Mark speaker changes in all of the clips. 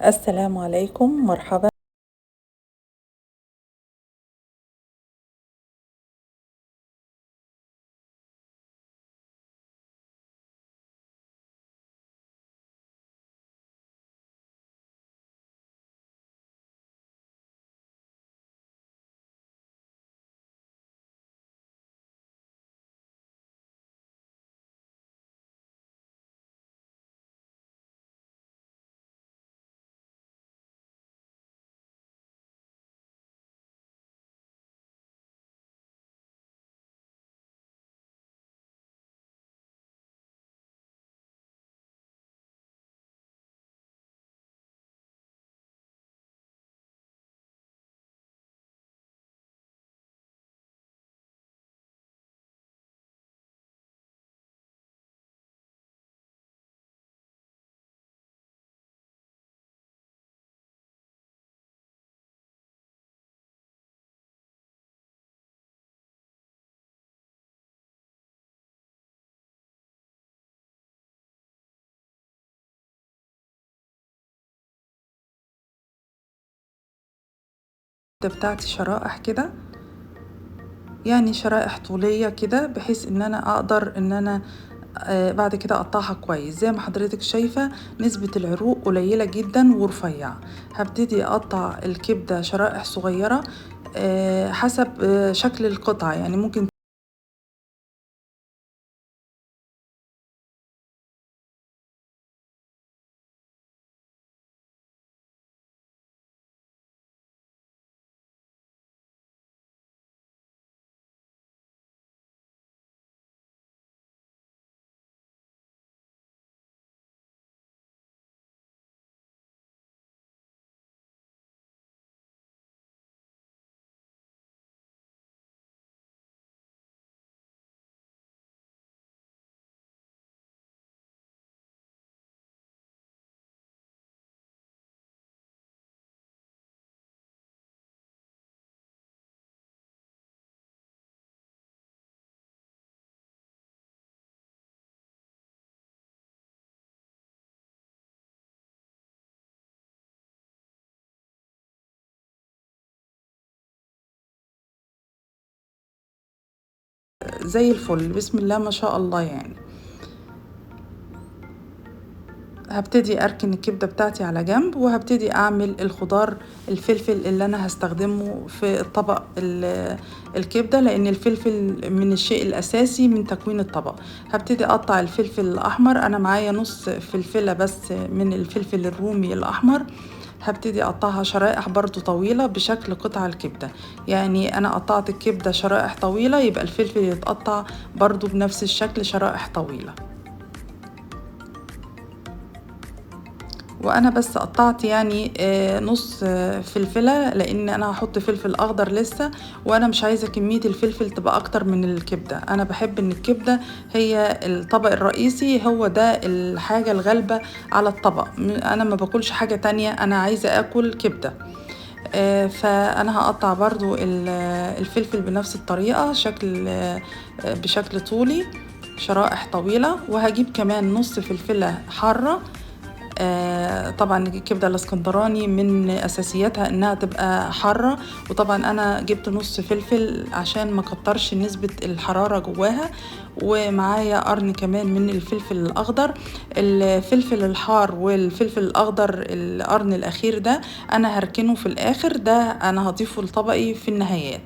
Speaker 1: السلام عليكم، مرحبا. بتاعتي شرائح كده، يعني شرائح طولية كده، بحيث ان انا اقدر ان انا بعد كده اقطعها كويس. زي ما حضرتك شايفة نسبة العروق قليلة جدا ورفيعة. هبتدي اقطع الكبدة شرائح صغيرة حسب شكل القطعة، يعني ممكن زي الفل، بسم الله ما شاء الله. يعني هبتدي اركن الكبدة بتاعتي على جنب، وهبتدي اعمل الخضار الفلفل اللي انا هستخدمه في الطبق الكبدة، لان الفلفل من الشيء الاساسي من تكوين الطبق. هبتدي اقطع الفلفل الاحمر، انا معايا نص فلفلة بس من الفلفل الرومي الاحمر. هبتدي اقطعها شرائح برضو طويلة بشكل قطع الكبدة، يعني انا قطعت الكبدة شرائح طويلة، يبقى الفلفل يتقطع برضو بنفس الشكل شرائح طويلة. وانا بس قطعت يعني نص فلفلة، لان انا هحط فلفل اخضر لسه، وانا مش عايزة كمية الفلفل تبقى اكتر من الكبدة. انا بحب ان الكبدة هي الطبق الرئيسي، هو ده الحاجة الغالبة على الطبق، انا ما باكلش حاجة تانية، انا عايزة اكل كبدة. فانا هقطع برضو الفلفل بنفس الطريقة، بشكل طولي شرائح طويلة. وهجيب كمان نص فلفلة حارة. طبعا الكبدة الاسكندراني من اساسياتها انها تبقى حارة، وطبعا انا جبت نص فلفل عشان ما كترش نسبة الحرارة جواها. ومعايا قرن كمان من الفلفل الاخضر. الفلفل الحار والفلفل الاخضر القرن الاخير ده انا هركنه في الاخر، ده انا هضيفه لطبقي في النهايات.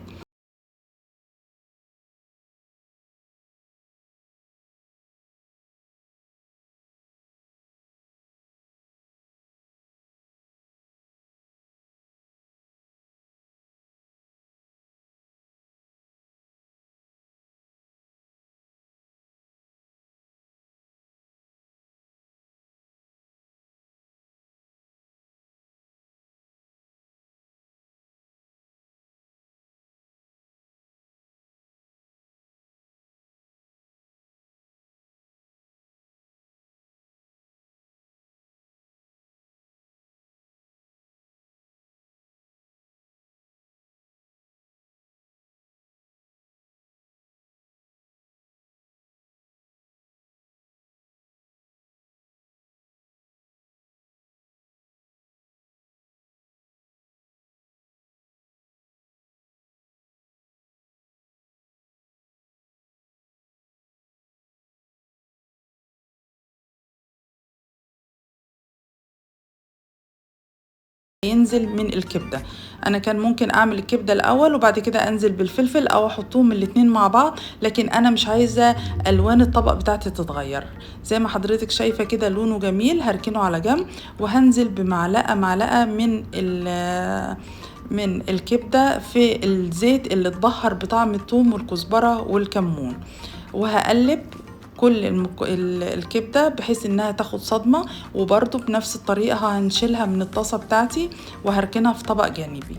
Speaker 1: هينزل من الكبدة. انا كان ممكن اعمل الكبدة الاول وبعد كده انزل بالفلفل او احطهم الاتنين مع بعض، لكن انا مش عايزة الوان الطبق بتاعتي تتغير. زي ما حضرتك شايفة كده لونه جميل، هركنه على جنب وهنزل بمعلقة معلقة من الكبدة في الزيت اللي اتبهر بطعم الثوم والكزبرة والكمون، وهقلب كل الكبدة بحيث انها تاخد صدمة. وبرضو بنفس الطريقة هنشيلها من الطاسة بتاعتي وهركنها في طبق جانبي.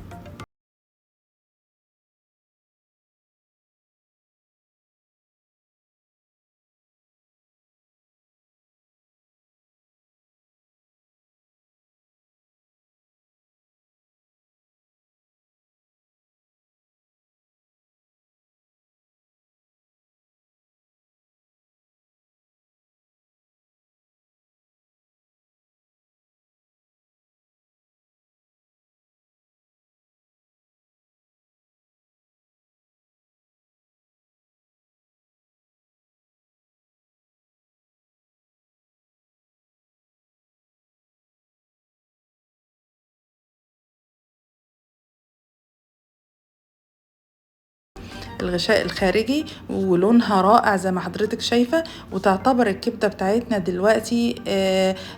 Speaker 1: الغشاء الخارجي ولونها رائع زي ما حضرتك شايفة. وتعتبر الكبدة بتاعتنا دلوقتي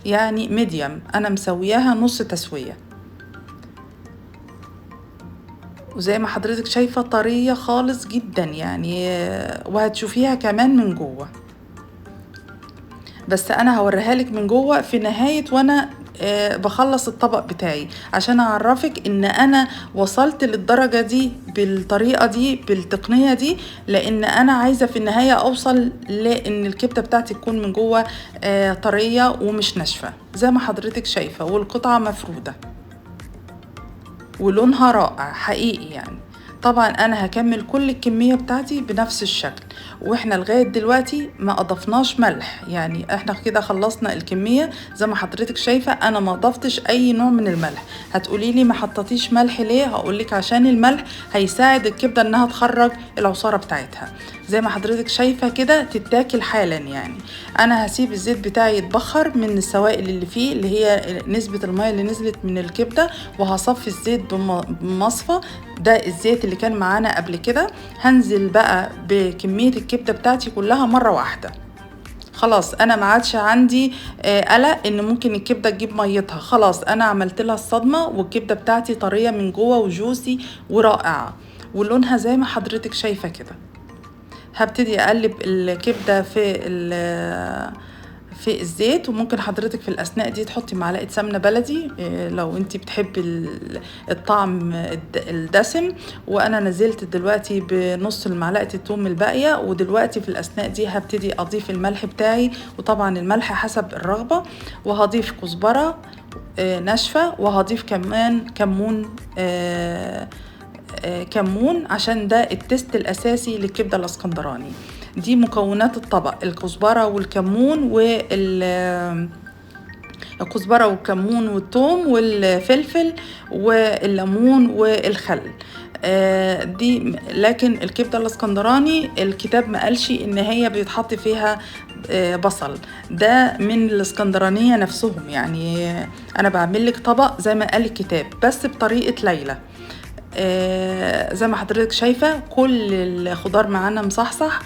Speaker 1: يعني ميديم، انا مسوياها نص تسوية، وزي ما حضرتك شايفة طرية خالص جدا يعني، وهتشوفيها كمان من جوه، بس انا هوريها لك من جوه في نهاية وانا بخلص الطبق بتاعي عشان اعرفك ان انا وصلت للدرجة دي بالطريقة دي بالتقنية دي، لان انا عايزة في النهاية اوصل لان الكبدة بتاعتي تكون من جوه طرية ومش ناشفة زي ما حضرتك شايفة، والقطعة مفرودة ولونها رائع حقيقي يعني. طبعا انا هكمل كل الكمية بتاعتي بنفس الشكل، واحنا لغاية دلوقتي ما اضفناش ملح، يعني احنا كده خلصنا الكمية زي ما حضرتك شايفة، انا ما اضفتش اي نوع من الملح. هتقولي لي ما حطيتيش ملح ليه؟ هقولك عشان الملح هيساعد الكبدة انها تخرج العصارة بتاعتها. زي ما حضرتك شايفة كده تتاكل حالا يعني. انا هسيب الزيت بتاعي يتبخر من السوائل اللي فيه اللي هي نسبة المية اللي نزلت من الكبدة، وهصفي الزيت بمصفى، ده الزيت اللي كان معانا قبل كده. هنزل بقى بكمية الكبدة بتاعتي كلها مرة واحدة، خلاص انا ما عادش عندي قلق ان ممكن الكبدة تجيب ميتها، خلاص انا عملت لها الصدمة والكبدة بتاعتي طرية من جوه وجوسي ورائعة ولونها زي ما حضرتك شايفة كده. هبتدي اقلب الكبدة في الزيت، وممكن حضرتك في الاثناء دي تحطي معلقه سمنه بلدي لو انتي بتحبي الطعم الدسم. وانا نزلت دلوقتي بنص المعلقة الثوم الباقية، ودلوقتي في الاثناء دي هبتدي اضيف الملح بتاعي، وطبعا الملح حسب الرغبة، وهضيف كزبره ناشفة، وهضيف كمان كمون كمون عشان ده ال taste الاساسي للكبده الاسكندراني. دي مكونات الطبق: الكزبره والكمون الكزبره والكمون والثوم والفلفل والليمون والخل. دي لكن الكبده الاسكندراني الكتاب ما قالش ان هي بيتحط فيها بصل، ده من الاسكندرانية نفسهم يعني. انا بعمل لك طبق زي ما قال الكتاب بس بطريقة ليلى. زي ما حضرتك شايفه كل الخضار معانا مصحصح،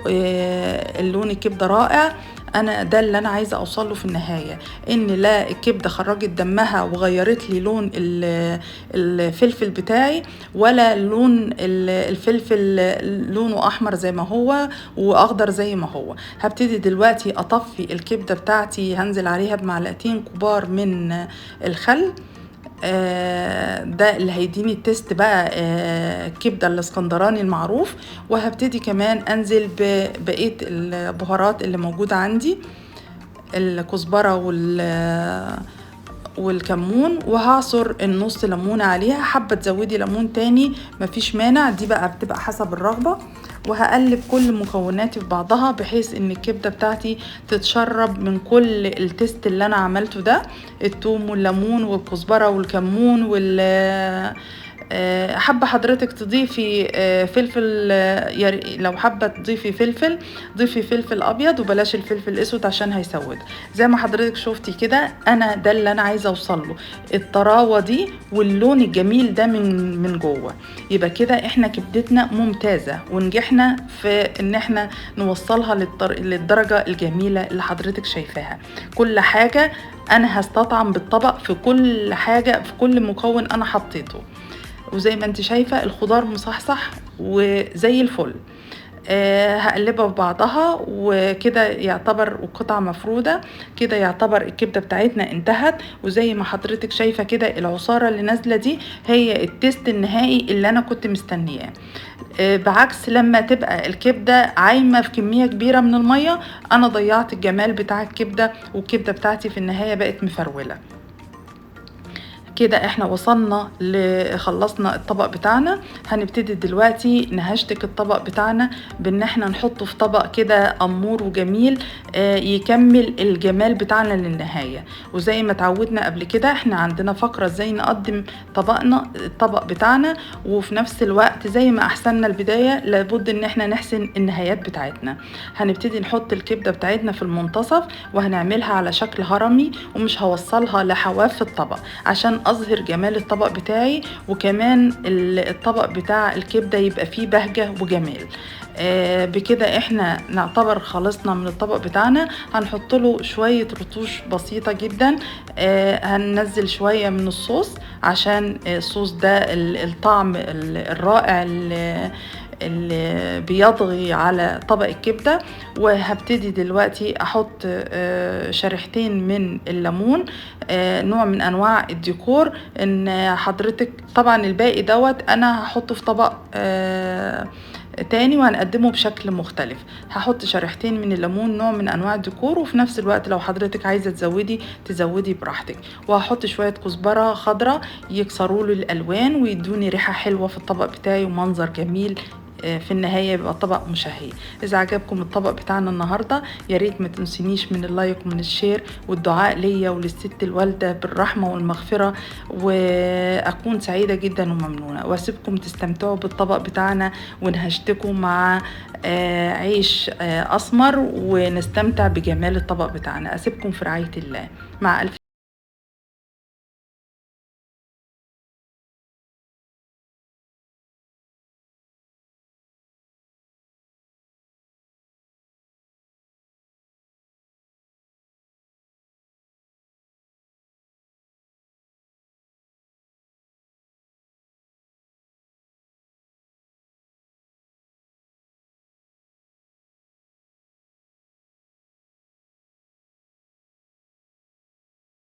Speaker 1: اللون الكبده رائع. انا ده اللي انا عايزه اوصله في النهاية، ان لا الكبده خرجت دمها وغيرت لي لون الفلفل بتاعي، ولا لون الفلفل لونه احمر زي ما هو واخضر زي ما هو. هبتدي دلوقتي اطفي الكبده بتاعتي، هنزل عليها بمعلقتين كبار من الخل، ده اللي هيديني ال taste بقى الكبده الاسكندراني المعروف. وهبتدي كمان انزل ببقية البهارات اللي موجودة عندي، الكزبره والكمون، وهعصر النص ليمونه عليها. حابة تزودي ليمون تاني مفيش مانع، دي بقى بتبقى حسب الرغبة. وهقلب كل مكوناتي في بعضها بحيث ان الكبده بتاعتي تتشرب من كل ال taste اللي انا عملته ده، الثوم والليمون والكزبره والكمون حابة حضرتك تضيفي فلفل، لو حابة تضيفي فلفل ضيفي فلفل ابيض وبلاش الفلفل الاسود عشان هيسود. زي ما حضرتك شفتي كده انا ده اللي انا عايزه اوصل له، الطراوه دي واللون الجميل ده من جوه. يبقى كده احنا كبدتنا ممتازة ونجحنا في ان احنا نوصلها للدرجة الجميلة اللي حضرتك شايفاها. كل حاجة انا هستطعم بالطبق في كل حاجة، في كل مكون انا حطيته. وزي ما انت شايفه الخضار مصحصح وزي الفل. هقلبها في بعضها وكده يعتبر، وقطعة مفرودة كده يعتبر الكبدة بتاعتنا انتهت. وزي ما حضرتك شايفة كده العصارة اللي نازلة دي هي التست النهائي اللي انا كنت مستنياه. بعكس لما تبقى الكبدة عايمة في كمية كبيرة من المية، انا ضيعت الجمال بتاع الكبدة والكبدة بتاعتي في النهاية بقت مفرولة. كده احنا وصلنا خلصنا الطبق بتاعنا. هنبتدي دلوقتي نهشتك الطبق بتاعنا بان احنا نحطه في طبق كده امور وجميل، يكمل الجمال بتاعنا للنهاية. وزي ما تعودنا قبل كده احنا عندنا فقرة ازاي نقدم الطبق بتاعنا، وفي نفس الوقت زي ما احسننا البداية لابد ان احنا نحسن النهايات بتاعتنا. هنبتدي نحط الكبدة بتاعتنا في المنتصف وهنعملها على شكل هرمي، ومش هوصلها لحواف الطبق عشان اظهر جمال الطبق بتاعي، وكمان الطبق بتاع الكبدة يبقى فيه بهجة وجمال. بكده احنا نعتبر خلصنا من الطبق بتاعنا. هنحط له شوية رتوش بسيطة جدا، هننزل شوية من الصوص عشان الصوص ده الطعم الرائع اللي بيطغي على طبق الكبدة. وهبتدي دلوقتي احط شريحتين من الليمون، نوع من انواع الديكور. ان حضرتك طبعا الباقي دوت انا هحطه في طبق تاني وهنقدمه بشكل مختلف. هحط شريحتين من الليمون نوع من انواع الديكور، وفي نفس الوقت لو حضرتك عايزه تزودي تزودي براحتك. وهحط شوية كزبره خضراء يكسروا له الالوان ويدوني ريحه حلوة في الطبق بتاعي ومنظر جميل. في النهاية يبقى طبق مشهي. إذا عجبكم الطبق بتاعنا النهاردة يا ريت ما تنسونيش من ال like ومن ال share والدعاء ليا وللست الوالدة بالرحمة والمغفرة، وأكون سعيدة جدا وممنونة. وأسيبكم تستمتعوا بالطبق بتاعنا ونهشتكم مع عيش أسمر ونستمتع بجمال الطبق بتاعنا. أسيبكم في رعاية الله، مع ألف